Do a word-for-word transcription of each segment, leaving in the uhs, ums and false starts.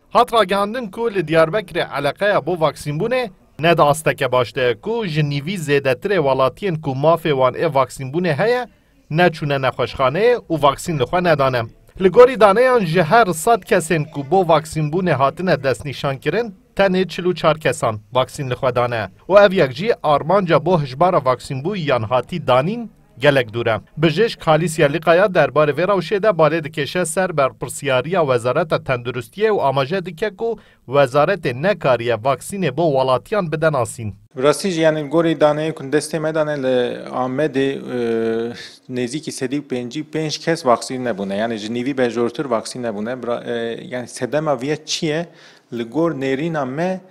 Hat ragihandin ku li Diyarbekirê eleqeya bo vaksînbûnê ne di asteke baş de ye, ku ji nîvî zêdetirê welatiyên ku mafê wan ê vaksînbûnê heye, neçûne nexweşxaneyê û vaksîn li xwe nedane. Li gorî daneyan, ji her sed kesên ku bo vaksînbûnê hatine destnîşankirin, tenê çil û çar kesan vaksîn li xwe dane û ev yek jî armanca bo hijbara vaksînbûyiyan hatî danîn gelek dûr e. Bijîşk Halîsya Lîkaya derbarê vê rewşê de balê dikêşe ser berpirsiyariya Wezareta Tenduristiyê û amaje dike ku wezaretê nekariye vaksînê bo welatiyan bide nasîn. Bi rastî jî, yanî, li gorî daneyê ku destê me dane, li Amedê, e, nêzîkî sedî û pêncî û pênc kes vaksîn nebûne. Yanî ji nîvî bejortir vaksîn nebûne. Bira-, e, yanî sedema viye çi ye? Li gor nêrîna me,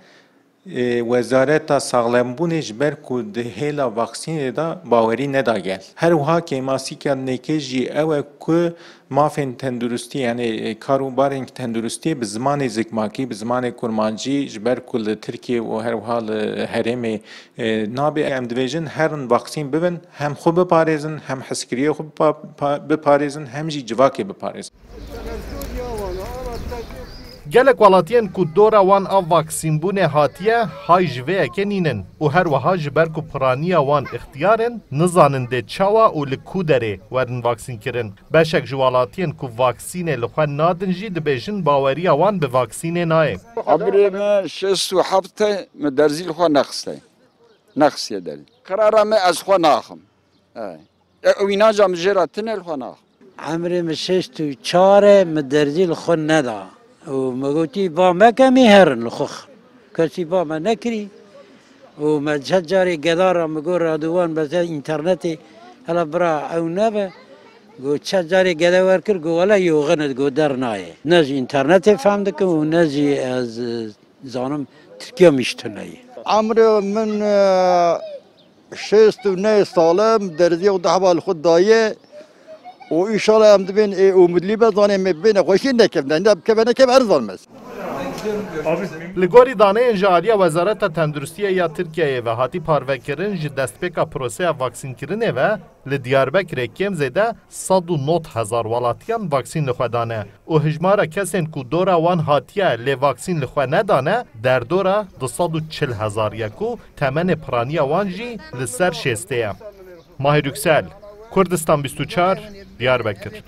e, Wezareta Saxlembûnê ji ber ku di hêla vaksînê de bawerî neda gel. Her wiha kêmasîka nêke jî ew e ku mafên tenduristî, yanî, e, kar û barên tenduristiyê bi zimanê zikmakî, bi zimanê kurmancî, ji ber ku li Tirkiye û her wiha li herêmê, e, nabe, em dibêjin herin vaksîn bibin, hem xwe biparêzin, hem hezkiriyê xwe bipa-, pa-, biparêzin, hem jî civakê biparêzin. Gelek welatiyên ku dora wan a vaksînbûnê hatiye, hay ji vê yekê nînin û her wiha ji ber ku piraniya wan îxtiyar in, nizanin dê çawa û li ku derê werin vaksînkirin. Beşek ji welatiyên ku vaksînê li xwe nadin jî dibêjin baweriya wan bi vaksînê nayê. Ebrê me şêst û heft e, me derzî li xwe nexiste. Nexistiye derî. Qirara me ez xwe naxim. Ey. E, wînaca min jê re tine li xwe naxim. Emrê min şêst û çar e, min derzî li xwe neda. Û min gotî, ba me kemî herin li xwe xin. Kesî ba me nekirî. Û me çend carê geda re min got, radûwan, me te înternetê, hela bira ew nebe. Got, çend carê gede wer kir, got, wele yoxin e, got, der nayê. Ne ji înternetê fehm dikim û ne jî ez, e, zanim Tirkiye miştine ye. Emrê min, e, şêst û neh sal e, min derziya û dehba li xwe daye û înşallah em dibên ê umidlî be, zanê me bê nexweşî nekevin, ne bikeve nekev erzan me. Li gorî daneyên ji alîya Wezareta Tenduristiyê ya Tirkiyeyê ve hatî parvekirin, ji destpêka proseya vaksînkirinê ve li Diyarbekirê kêm zêde sed û nod hezar welatiyan vaksîn li xwe dane û hijmara kesên ku dora wan hatiye lê vaksîn li xwe nedane derdora du sed û çil hezar ye ku temenê piraniya wan jî li ser şêstê ye. Mahir Yüksel, Kurdistan bîst û çar, Diyarbekir.